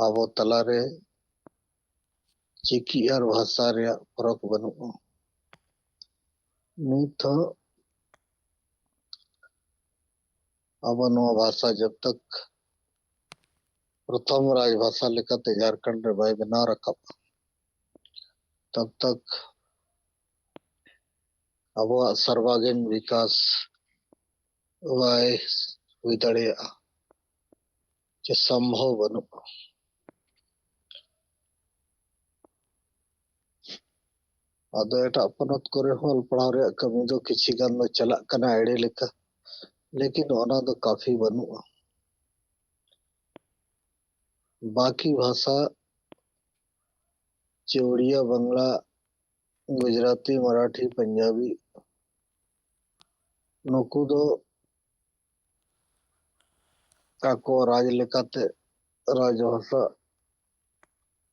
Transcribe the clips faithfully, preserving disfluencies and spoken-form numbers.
ᱟᱵᱚ ᱛᱟᱞᱟᱨᱮ ᱪᱤᱠᱤ ᱟᱨ ᱵᱷᱟᱥᱟ ᱨᱮᱭᱟᱜ ᱯᱷᱚᱨᱚᱠ ᱵᱟᱹᱱᱩᱜᱼᱟ᱾ ᱱᱤᱛ ᱦᱚᱸ ᱟᱵᱚ ᱱᱚᱣᱟ ᱵᱷᱟᱥᱟ ᱡᱟᱵ ᱛᱟᱠ ᱯᱨᱚᱛᱷᱚᱢ ᱨᱟᱡᱽ ᱵᱷᱟᱥᱟ ᱞᱮᱠᱟᱛᱮ ᱡᱷᱟᱨᱠᱷᱚᱸᱰ ᱨᱮ ᱵᱟᱭ ᱵᱮᱱᱟᱣ ᱨᱟᱠᱟᱵ, ᱛᱟᱵ ᱛᱟᱠ ᱟᱵᱚᱣᱟᱜ ᱥᱟᱨᱵᱟᱝᱜᱤᱱ ᱵᱤᱠᱟᱥ ᱵᱟᱭ ᱦᱩᱭ ᱫᱟᱲᱮᱭᱟᱜᱼᱟ, ᱪᱮ ᱥᱚᱢᱵᱷᱚᱵ ᱵᱟᱹᱱᱩᱜᱼᱟ᱾ ᱟᱫᱚ ᱮᱴᱟᱜ ᱯᱚᱱᱚᱛ ᱠᱚᱨᱮ ᱦᱚᱸ ᱚᱞ ᱯᱟᱲᱦᱟᱣ ᱨᱮᱭᱟᱜ ᱠᱟᱹᱢᱤ ᱫᱚ ᱠᱤᱪᱷᱤ ᱜᱟᱱ ᱫᱚ ᱪᱟᱞᱟᱜ ᱠᱟᱱᱟ ᱮᱲᱮ ᱞᱮᱠᱟ, ᱞᱮᱠᱤᱱ ᱚᱱᱟ ᱫᱚ ᱠᱟᱯᱷᱤ ᱵᱟᱹᱱᱩᱜᱼᱟ᱾ ᱵᱟᱠᱤ ᱵᱷᱟᱥᱟ, ᱪᱮ ᱩᱲᱤᱭᱟ, ᱵᱟᱝᱞᱟ, ᱜᱩᱡᱽᱨᱟᱴᱤ, ᱢᱟᱨᱟᱴᱷᱤ, ᱯᱟᱧᱡᱟᱵᱤ, ᱱᱩᱠᱩ ᱫᱚ ᱟᱠᱚ ᱨᱟᱡᱽ ᱞᱮᱠᱟᱛᱮ ᱨᱟᱡᱽᱵᱷᱟᱥᱟ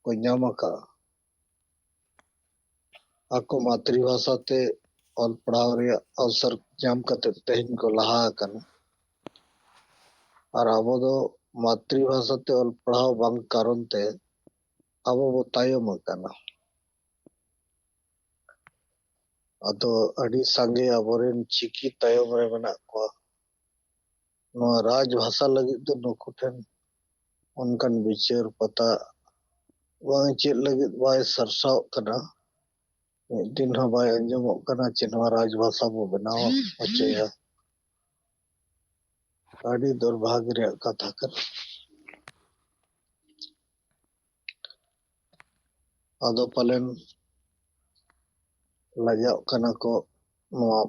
ᱠᱚ ᱧᱟᱢ ᱟᱠᱟᱫᱼᱟ᱾ ᱟᱠᱚ ᱢᱟᱛᱨᱤᱵᱷᱟᱥᱟ ᱛᱮ ᱚᱞ ᱯᱟᱲᱦᱟᱣ ᱨᱮᱭᱟᱜ ᱚᱣᱥᱚᱨ ᱧᱟᱢ ᱠᱟᱛᱮ ᱛᱮᱦᱮᱧ ᱠᱚ ᱞᱟᱦᱟ ᱟᱠᱟᱱᱟ᱾ ᱟᱨ ᱟᱵᱚ ᱫᱚ ᱢᱟᱛᱨᱤᱵᱷᱟᱥᱟ ᱛᱮ ᱚᱞ ᱯᱟᱲᱦᱟᱣ ᱵᱟᱝ ᱠᱟᱨᱚᱱ ᱛᱮ ᱟᱵᱚ ᱵᱚ ᱛᱟᱭᱚᱢ ᱟᱠᱟᱱᱟ᱾ ᱟᱫᱚ ᱟᱹᱰᱤ ᱥᱟᱸᱜᱮ ᱟᱵᱚᱨᱮᱱ ᱪᱤᱠᱤ ᱛᱟᱭᱚᱢ ᱨᱮ ᱢᱮᱱᱟᱜ ᱠᱚᱣᱟ᱾ ᱱᱚᱣᱟ ᱨᱟᱡᱽ ᱵᱷᱟᱥᱟ ᱞᱟᱹᱜᱤᱫ ᱫᱚ ᱱᱩᱠᱩ ᱴᱷᱮᱱ ᱚᱱᱠᱟᱱ ᱵᱤᱪᱟᱹᱨ ᱯᱟᱛᱟ ᱵᱟᱝ ᱪᱮᱫ ᱞᱟᱹᱜᱤᱫ ᱵᱟᱭ ᱥᱟᱨᱥᱟᱣᱚᱜ ᱠᱟᱱᱟ᱾ ᱢᱤᱫ ᱫᱤᱱ ᱦᱚᱸ ᱵᱟᱭ ᱟᱸᱡᱚᱢᱚᱜ ᱠᱟᱱᱟ ᱪᱮ ᱱᱚᱣᱟ ᱨᱟᱡᱽ ᱵᱷᱟᱥᱟ ᱵᱚ ᱵᱮᱱᱟᱣ ᱦᱚᱪᱚᱭᱟ᱾ ᱟᱹᱰᱤ ᱫᱩᱨᱵᱷᱟᱜᱽ ᱨᱮᱭᱟᱜ ᱠᱟᱛᱷᱟ ᱠᱟᱱᱟ᱾ ᱟᱫᱚ ᱯᱟᱞᱮᱱ ᱞᱟᱡᱟᱜ ᱠᱟᱱᱟ ᱠᱚ ᱱᱚᱣᱟ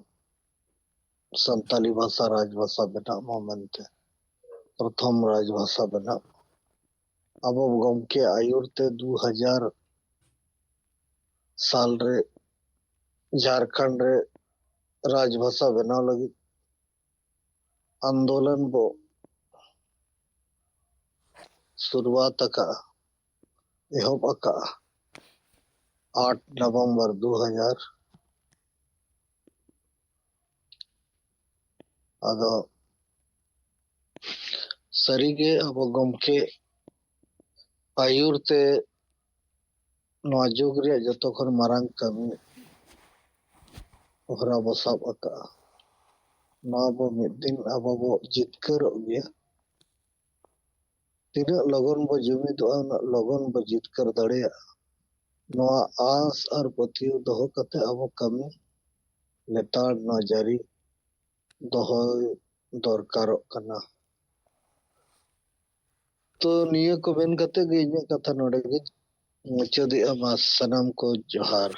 ᱥᱟᱱᱛᱟᱞᱤ ᱵᱷᱟᱥᱟ ᱨᱟᱡᱽ ᱵᱷᱟᱥᱟ ᱵᱮᱱᱟᱜ ᱢᱟ ᱢᱮᱱᱛᱮ, ᱯᱨᱚᱛᱷᱚᱢ ᱨᱟᱡᱽ ᱵᱷᱟᱥᱟ ᱵᱮᱱᱟᱜ ᱢᱟ᱾ ᱟᱵᱚ ᱜᱚᱢᱠᱮ ᱟᱹᱭᱩᱨ ᱛᱮ ᱫᱩ ᱦᱟᱡᱟᱨ ᱥᱟᱞ ᱨᱮ ᱡᱷᱟᱨᱠᱷᱚᱸᱰ ᱨᱮ ᱨᱟᱡᱽ ᱵᱷᱟᱥᱟ ᱵᱮᱱᱟᱣ ᱞᱟᱹᱜᱤᱫ ᱟᱱᱫᱳᱞᱚᱱ ᱵᱚ ᱥᱩᱨᱩᱣᱟᱛ ᱟᱠᱟᱫᱼᱟ, ᱮᱦᱚᱵ ᱟᱠᱟᱫᱼᱟ, ᱟᱴ ᱱᱚᱵᱷᱮᱢᱵᱚᱨ ᱫᱩ ᱦᱟᱡᱟᱨ᱾ ᱟᱫᱚ ᱥᱟᱹᱨᱤᱜᱮ ᱟᱵᱚ ᱜᱚᱢᱠᱮ ᱟᱹᱭᱩᱨ ᱛᱮ ᱱᱚᱣᱟ ᱡᱩᱜᱽ ᱨᱮᱭᱟᱜ ᱡᱚᱛᱚ ᱠᱷᱚᱱ ᱢᱟᱨᱟᱝ ᱠᱟᱹᱢᱤ ᱦᱚᱨᱟ ᱵᱚ ᱥᱟᱵ ᱟᱠᱟᱫᱼᱟ᱾ ᱱᱚᱣᱟ ᱵᱚ ᱢᱤᱫ ᱫᱤᱱ ᱟᱵᱚ ᱵᱚ ᱡᱤᱛᱠᱟᱹᱨᱚᱜ ᱜᱮᱭᱟ᱾ ᱛᱤᱱᱟᱹᱜ ᱞᱚᱜᱚᱱ ᱵᱚ ᱡᱩᱢᱤᱫᱚᱜᱼᱟ, ᱩᱱᱟᱹᱜ ᱞᱚᱜᱚᱱ ᱵᱚ ᱡᱤᱛᱠᱟᱹᱨ ᱫᱟᱲᱮᱭᱟᱜᱼᱟ᱾ ᱱᱚᱣᱟ ᱟᱸᱥ ᱟᱨ ᱯᱟᱹᱛᱭᱟᱹᱣ ᱫᱚᱦᱚ ᱠᱟᱛᱮ ᱟᱵᱚ ᱠᱟᱹᱢᱤ ᱞᱮᱛᱟᱲ ᱱᱚᱣᱟ ᱡᱟᱹᱨᱤ ᱫᱚᱦᱚᱭ ᱫᱚᱨᱠᱟᱨᱚᱜ ᱠᱟᱱᱟ᱾ ᱛᱚ ᱱᱤᱭᱟᱹ ᱠᱚ ᱢᱮᱱ ᱠᱟᱛᱮ ᱜᱮ ᱤᱧᱟᱹᱜ ᱠᱟᱛᱷᱟ ᱱᱚᱰᱮ ᱜᱮ ᱢᱩᱪᱟᱹᱫᱮᱜᱼᱟ᱾ ᱢᱟ ᱥᱟᱱᱟᱢ ᱠᱚ ᱡᱚᱦᱟᱨ᱾